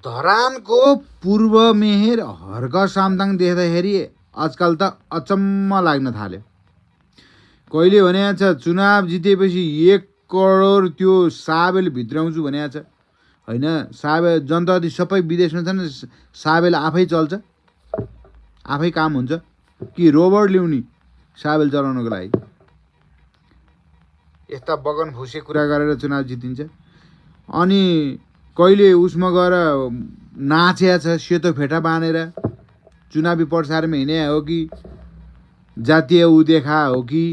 धरानको पूर्व मेहेर हर्क सामदाङ देख्दाखेरि आजकल त अचम्म लाग्न थाल्यो। कहिले भनेको छ चुनाव जितेपछि 1 करोड त्यो साबेल भित्राउँछु भनेको छ होइन। साबेल जनतावादी सबै विदेशमा छन्, साबेल आफै चल्छ, आफै काम हुन्छ कि रोबोट ल्याउने साबेल चलाउनको लागि। यस्ता बगन फुसे कुरा गरेर चुनाव जितिन्छ। अनि कहिले उसमा गएर नाचेको छ सेतो फेटा बाँधेर, चुनावी प्रचारमा हिँडे हो कि जातीय उ देखा हो कि।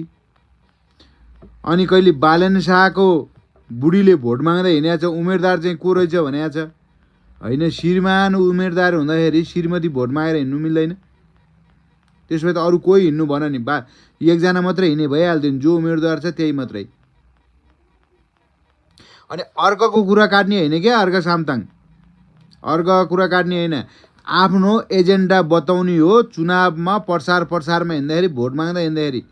अनि कहिले बालन शाहको बुढीले भोट माग्दा हिँडेको छ, उम्मेदवार चाहिँ को रहेछ भनेको छ होइन। श्रीमान उम्मेदवार हुँदाखेरि श्रीमती भोट मागेर हिँड्नु मिल्दैन। त्यसो भए त अरू कोही हिँड्नु भन नि, एकजना मात्रै हिँडे भइहाल्थ्यो नि, जो उम्मेदवार छ त्यही मात्रै। अनि अर्काको कुरा काट्ने होइन क्या, अर्का सामताङ अर्काको कुरा काट्ने होइन, आफ्नो एजेन्डा बताउने हो। चुनावमा प्रसारमा हिँड्दाखेरि, भोट माग्दा हिँड्दाखेरि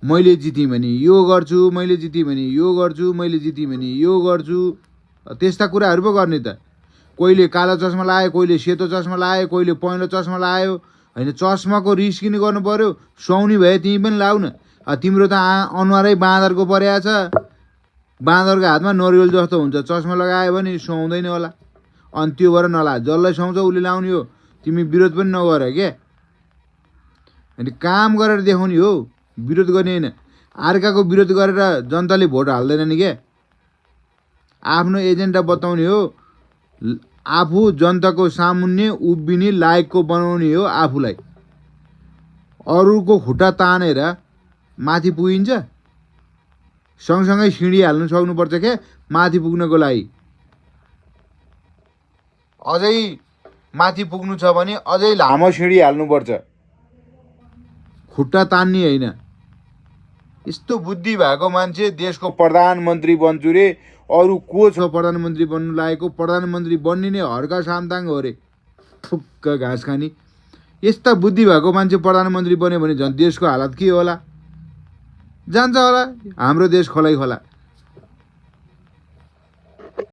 मैले जितेँ भने यो गर्छु, मैले जितेँ भने यो गर्छु, मैले जितेँ भने यो गर्छु, त्यस्ता कुराहरू पो गर्ने त। कोहीले कालो चस्मा लगायो, कोहीले सेतो चस्मा लगायो, कोहीले पहेँलो चस्मा लगायो होइन। चस्माको रिस किन गर्नु पर्यो? सुहाउने भए तिमी पनि लाउ न। तिम्रो त अनुहारै बाँदरको परेको छ, बाँदरको हातमा नरिवल जस्तो हुन्छ, चस्मा लगायो भने सुहाउँदैन होला। अनि त्यो भएर नला, जसलाई सुहाउँछ उसले लाउने हो, तिमी विरोध पनि नगर क्या। अनि काम गरेर देखाउने हो, विरोध गर्ने होइन। अर्काको विरोध गरेर जनताले भोट हाल्दैन नि क्या। आफ्नो एजेन्डा बताउने हो, आफू जनताको सामुन्ने उभिने लायकको बनाउने हो आफूलाई। अरूको खुट्टा तानेर माथि पुगिन्छ? सँगसँगै सिँढी हाल्नु सक्नुपर्छ क्या माथि पुग्नको लागि। अझै माथि पुग्नु छ भने अझै लामो सिँढी हाल्नुपर्छ, खुट्टा तान्ने होइन। यस्तो बुद्धि भएको मान्छे देशको प्रधानमन्त्री बन्छु रे, अरू को छ प्रधानमन्त्री बन्नु लागेको? प्रधानमन्त्री बन्ने नै हर्का सामताङ हो रे, ठुक्क घाँस खाने। यस्ता बुद्धि भएको मान्छे प्रधानमन्त्री बन्यो भने झन् देशको हालत के होला? जान्छ होला हाम्रो देश खोलै खोला।